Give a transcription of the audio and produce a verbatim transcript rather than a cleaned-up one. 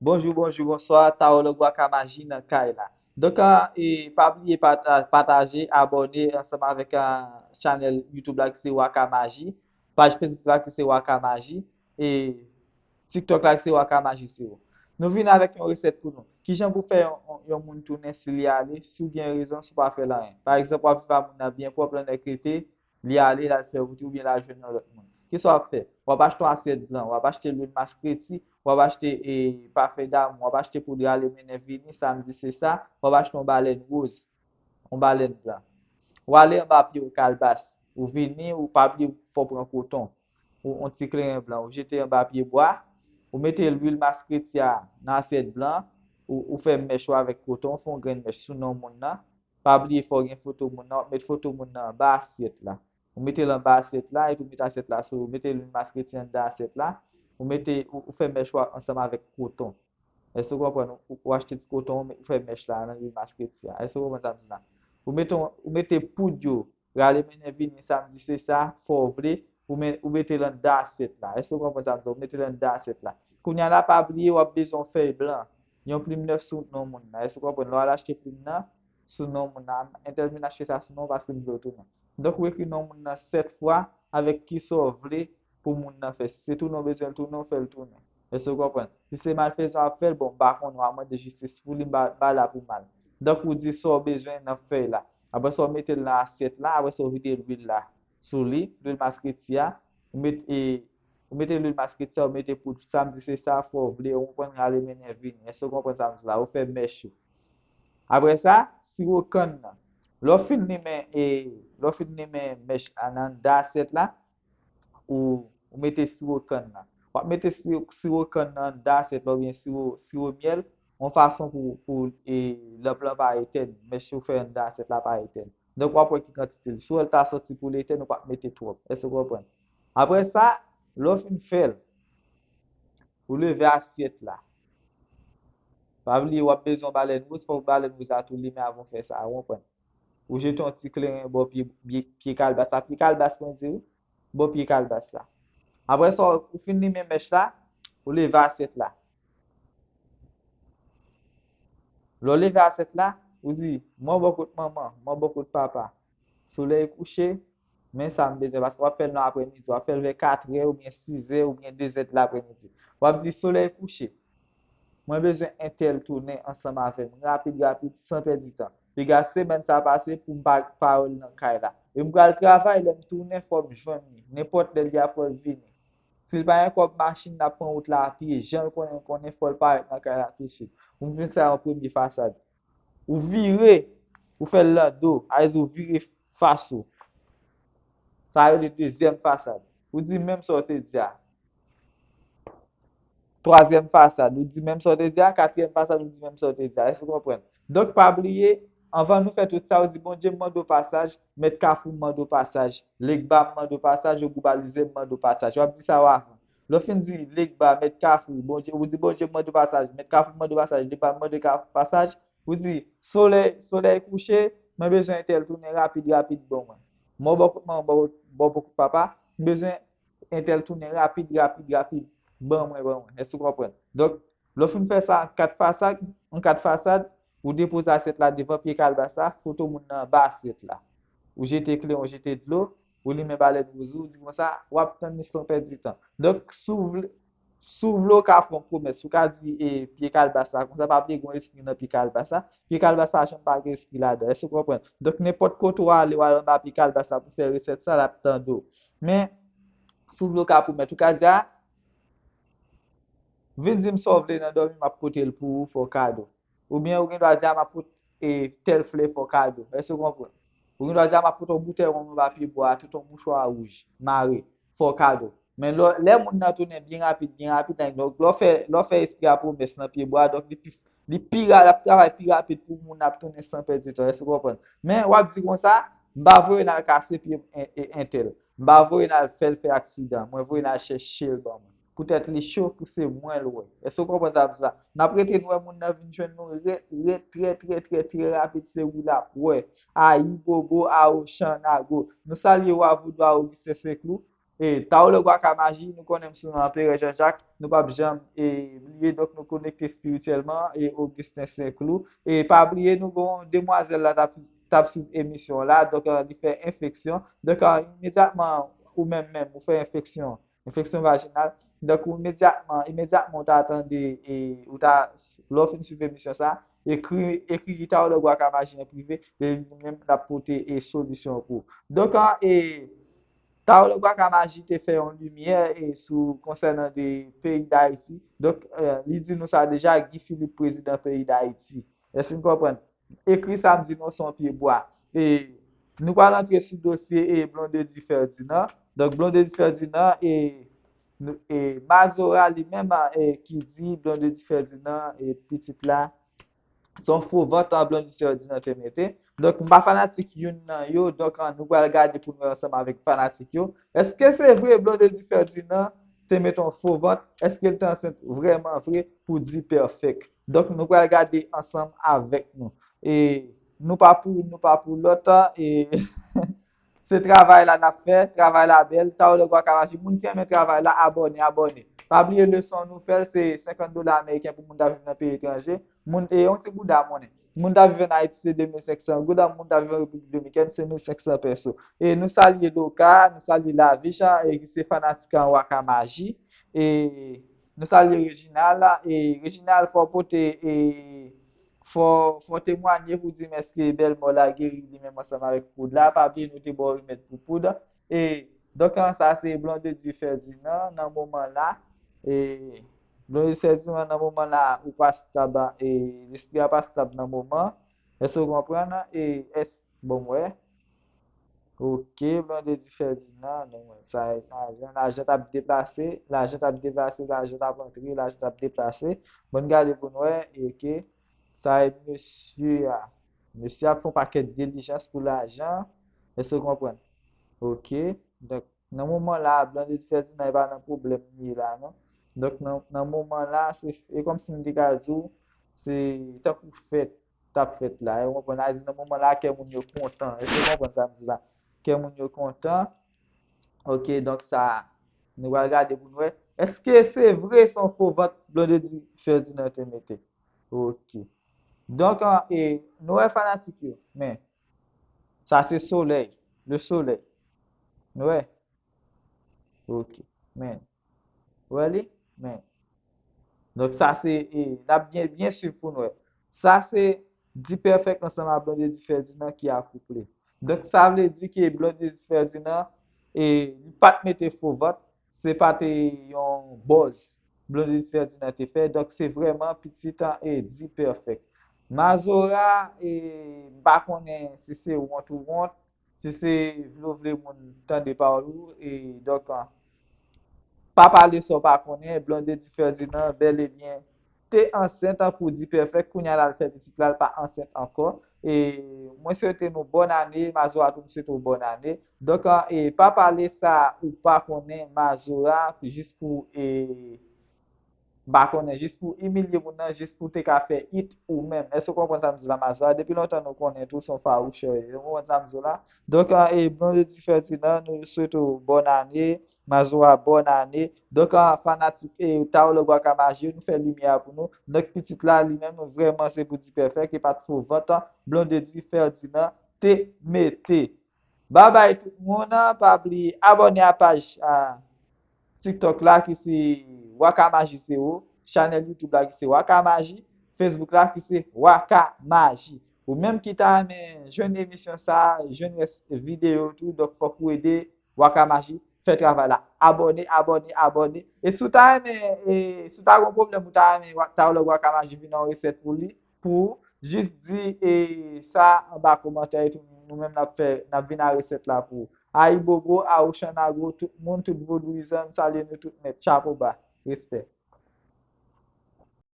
Bonjou, bonjou, bonswa, Tarològ Waka Maji nan kay la. Donk, ah, e, pa bliye pata-, pataje, abòne ansanm avèk, ah, chanèl YouTube la ki se Waka Maji, paj Facebook la ki se Waka Maji, e TikTok la ki se Waka Maji se ou. Nou vin avèk yon resèt pou nou. Kijan pou fè yon, yon, yon moun tounen si li ale, si w gen rezon, si w pa fè l anyen. Pa egzanp, w ap viv a moun nan byen pwòp, lannèk rete, li ale, l al fè wout li oubyen l al jwenn yon lòt moun. Kisa w ap fè? W ap achte yon asyèt blan, w ap achte lwil maskreti, w ap achte, e, pafen damou, w ap achte poud rale mennen vini, samdi se sa, w ap achte yon balèn woz, yon balèn blan. W ale anba pye yon kalbas, ou vini, ou pa bliye fò w pran koton, ou yon ti kleren blan, ou jete anba pye bwa, ou mete lwil maskreti a nan asyèt blan, ou, ou fè mèch ou avèk koton, ou fè yon grenn mèch sou non moun nan, pa bliye fò w gen foto moun nan, w ap met foto moun nan anba asyèt la. Ou mete l anba asyèt la, epi ou mete asyèt la sou, ou mete lwil maskreti anndan asyèt la, ou mete, ou, ou fè mèch ou ansanm avèk koton. Èske w konprann? Ou, ou achte ti koton, ou fè mèch la nan lwil maskreti a. Èske w konprann sa m di la? Ou mete, ou mete poud yo, rale mennen vini samdi, se sa, fò w vle, ou, men, ou mete l anndan asyèt la. Èske w konprann sa m di la? Ou mete l anndan asyèt la. Kounye a la, pa bliye, w ap bezwen yon fèy blan, yon plim nèf sou non moun nan. Èske w konprann? Lè w al achte plim nan, sou non moun nan. Entèl vin achte sa sou non paske m vle w tounen. Donk, ou ekri non moun nan sèt fwa avèk kisa w vle pou moun nan fè. Si se tounen w bezwen l tounen, w fè l tounen. Èske w konprann? Si se malfezan w ap fè l, bon, m pa konnen, w a mande jistis pou li, m pa, m pa la pou mal. Donk, ou di sa w bezwen nan fèy la. Apre sa, w mete l nan asyèt la, apre sa, w vide lwil la sou li, lwil maskreti a, ou met, e, ou mete lwil maskreti a, ou mete poud, sa m di se sa, fò w vle, ou konprann, rale mennen vini. Èske w konprann sa m di la? Ou fè mèch ou. Apre sa, siwo kann nan. Lè w fin limen, e, lè w fin limen mèch la nan anndan asyèt la, ou, ou mete siwo kann nan. W ap mete siwo, siwo kann nan anndan asyèt la oubyen siwo, siwo myèl, yon fason pou, pou, e, lanp lan pa etèn, mèch ou fè anndan asyèt la pa etèn. Donk, w ap wè ki kantite l. Si w wè l ta sòti pou l etèn, ou p ap mete twòp. Èske w konprann? Apre sa, lè w fin fè l, ou leve asyèt la. Pa bliye, w ap bezwen yon balèn wouz, fòk balèn wouz la tou limen avan w fè sa, w konprann? Ou jete yon ti kleren bò pye, pye, pye kalbas la. Pye kalbas mwen di wi, bò pye kalbas la. Apre sa, ou fin limen mèch la, ou leve asyèt la. Lè w leve asyèt la, ou di, mwen bò kot manman, mwen bò kot papa. Solèy kouche, men sa m bezwen, paske w ap fè l nan aprèmidi, w ap fè l vè katrè oubyen sizè oubyen dezè de laprèmidi. W ap di, solèy kouche, mwen bezwen entèl tounen ansanm avè m, rapid, rapid, san pèdi tan. Piga semèn sa pase pou m pa, pa wè l nan kay la. E m pral travay, lè m tounen, fò m jwenn li. Nenpòt lè l ye a, fò l vini. Si l pa gen kòb machin, l ap pran wout la a pye. Jan l konnen l konnen, fò l parèt nan kay la tousuit. Pou m fin sa yon premye fasad. Ou vire, ou fè l nan do, sa vle di ou vire fas ou. Sa yo rele dezyèm fasad. Ou di menm sa w te di a. Twazyèm fasad, ou di menm sa w te di a. Katriyèm fasad, ou di menm sa w te di a. Èske w konprann? Donk, pa bliye, anvan nou fè tout sa, ou di, Bondye, m mande w pasaj, Mèt Kafou, m mande w pasaj, Legba, m mande w pasaj, Ogou Balize, m mande w pasaj. W ap di sa yo avan. Lè w fin di Legba, Mèt Kafou, Bondye, ou di, Bondye, m mande w pasaj, Mèt Kafou, m mande w pasaj, Legba, m mande w pasaj, ou di, solèy, solèy kouche, mwen bezwen entèl tounen rapid, rapid ban mwen. Mò bò kout manman, bò, bò kout papa, m bezwen entèl tounen rapid, rapid, rapid, ban mwen, ban mwen. Èske w konprann? Donk, lè w fin fè sa an kat fasad, an kat fasad, ou depoze asyèt la devan pye kalbas la, foto moun nan anba asyèt la. Ou jete kleyon, ou jete dlo, ou limen balèn wouz ou, ou di konsa, w ap tann li san pèdi tan. Donk, si w vle, si w vle, w ka fè yon pwomès. Ou ka di, e, pye kalbas la, konsa pa bliye gen yon espri nan pye kalbas la. Pye kalbas la janm pa gen espri ladan. Èske w konprann? Donk, nenpòt kote w ale, w al anba pye kalbas la pou fè resèt sa, l ap tande w. Men, si w vle, w ka pwomèt. Ou ka di, a, vin di m sa w vle nan dòmi, m ap pote l pou ou, fè w kado. Oubyen ou gen dwa di, a, m ap pote, e, tèl flè, fè w kado. Èske w konprann? Ou gen dwa di, a, m ap pote yon boutèy wonm anba pye bwa a, tout yon mouchwa wouj, mare, fè w kado. Men lè, lè moun nan tounen byen rapid, byen rapid, lè, lè w fè, lè w fè espri a pwomès nan pye bwa a, donk li pi, li pi ra-, l ap travay pi rapid pou moun nan ap tounen san pèdi tan. Èske w konprann? Men w ap di konsa, m pa voye n al kase pye en-, e-, entèl. M pa voye n al fè l fè aksidan. Mwen voye n al chèche l ban mwen. Poutèt li cho, pou se mwen l wè. Èske w konprann sa m di la? N ap rete n wè moun nan vin jwenn nou rèd, rèd, trè, trè, trè, trè rapid, se ou l ap wè. Ayibobo, Awo, Channago. Nou salye wa vodou a Augustin Saint-Cloud. E Taoulè Gwakamaji, nou konnen m sou non Anperè Jean Jacques, nou p ap janm e bliye, donk nou konekte espirityèlman e Augustin Saint-Cloud. E pa bliye, nou gen yon demwazèl la t ap t ap swiv emisyon la, donk li fè enfeksyon. Donk imedyatman, ou menm menm, ou fè enfeksyon, enfeksyon vajinal. Donk ou imedyatman, imedyatman ou ta tande e ou ta, lè w fin swiv emisyon sa, ekri, ekri Taoulè Gwakamaji an prive, e li menm l ap pote e solisyon pou ou. Donk e Taoulè Gwakamaji te fè yon limyè e sou konsènan de peyi Dayiti. Donk e li di nou sa deja, Guy Philippe prezidan peyi Dayiti. Èske n konprann? Ekri sa m di nou se yon pye bwa. E nou pral antre sou dosye e Blondedy Ferdinand. Donk Blondedy Ferdinand e, e Mazora li menm e ki di Blondedy Ferdinand e pitit la se yon fo vant an Blondedy Ferdinand te mete. Donk m pa fanatik youn nan yo, donk nou pral gade pou nou wè ansanm avèk fanatik yo. Èske se vre Blondedy Ferdinand te mete yon fo vant? Èske l te ansent vrèman vre pou Dperfect? Donk nou pral gade ansanm avèk nou. E nou pa pou youn, nou pa pou lòt, e se travay la n ap fè, travay la bèl, Taoulè Gwakamaji. Moun ki renmen travay la, abòne, abòne. Pa bliye leson nou fè l, se senkant dola ameriken pou moun ta viv nan peyi etranje. Moun, e yon ti bouda monnen. Moun ta viv an Ayiti se de mil senk san goud, moun ta viv an Repiblik Dominikèn se mil senk san pèso. E nou salye Doka, nou salye Lavicha, e ki se fanatik an Gwakamaji. E nou salye Reginald, e Reginald fò pote, e fò, fò temwanye pou di m èske bèlmò la geri li menm ansanm avèk poud la. Pa bliye nou te ba w remèd pou poud. E donk sa se Blondedy Ferdinand nan moman la. E Blondedy Ferdinand nan moman la ou pa stab, e lespri a pa stab nan moman. Èske w konprann? E èske, bon, m wè. Ok, Blondedy Ferdinand, non, sa lajan, lajan t ap deplase, lajan t ap deplase, lajan t ap antre, lajan t ap deplase. Bon, n gade pou n wè, e ke sa e mesye a. Mesye a fè yon pakèt dilijans pou lajan. Èske w konprann? Ok. Donk, nan moman la, Blondedy Ferdinand e pa nan pwoblèm li ye la, non. Donk, nan, nan moman la, se, e kòmsi m te ka di w, se tankou fèt t ap fèt la. E w konprann, a di nan moman la, kè moun yo kontan. Èske w konprann sa m di la? Kè moun yo kontan. Ok, donk sa, nou pral gade pou n wè. Èske se vre se yon fo vant Blondedy Ferdinand te mete? Ok. Donk, an, e, nou wè fanatik yo, men sa se solèy, le soleil. Nou wè? Ok, men. Ou wè li? Men. Donk sa se, e, n ap byen, byen swiv pou n wè. Sa se Dperfect ansanm a Blondedy Ferdinand ki akouple. Donk sa vle di ke Blondedy Ferdinand, e, li pa t mete fo vant, se pa te yon buzz Blondedy Ferdinand te fè. Donk se vrèman pitit an e Dperfect. Mazora, e, m pa konnen si se wont ou wont, si se vle w vle moun tande pawòl ou, e donk, an, pa pale sa w pa konnen, Blondedy Ferdinand bèl e byen te ansent pou Dperfect, kounye a l al fè pitit la, l pa ansent ankò. E mwen swete nou bòn ane, Mazora tou m swete w bòn ane. Donk, an, e pa pale sa ou pa konnen, Mazora, jis pou, e, m pa konnen, jis pou imilye moun nan, jis pou te ka fè it ou menm. Èske w konprann sa m di la, Mazora? Depi lontan nou konnen tou se yon fawouchè w ye. Ou konprann sa m di w la? Donk, an, e Blondedy Ferdinand, nou swete w bòn ane, Mazora bòn ane. Donk, an, fanatik e Taoulè Gwakamaji, nou fè limyè a pou nou. Donk, pitit la, li menm, vrèman, se pou Dperfect, e pa t fo vant Blondedy Ferdinand te mete. Babay tout moun, pa bliye abòne a paj a TikTok la ki se Waka Maji Zewo, chanèl YouTube la ki se Waka Maji, Facebook la ki se Waka Maji. Ou menm ki ta renmen jwenn emisyon sa, jwenn rès videyo tou, donk fòk ou ede Waka Maji fè travay la. Abòne, abòne, abòne. E si w ta renmen, e si w ta gen yon pwoblèm, ou ta renmen Taoulè Waka Maji vin yon resèt pou li, pou ou, jis di e sa anba kòmantè e tou, nou menm n ap fè, n ap vin a resèt la pou ou. Ayibobo, Aoshan Agro, tout moun, tout vodouyizan, m salye nou tout nèt. Chapo ba. Respè.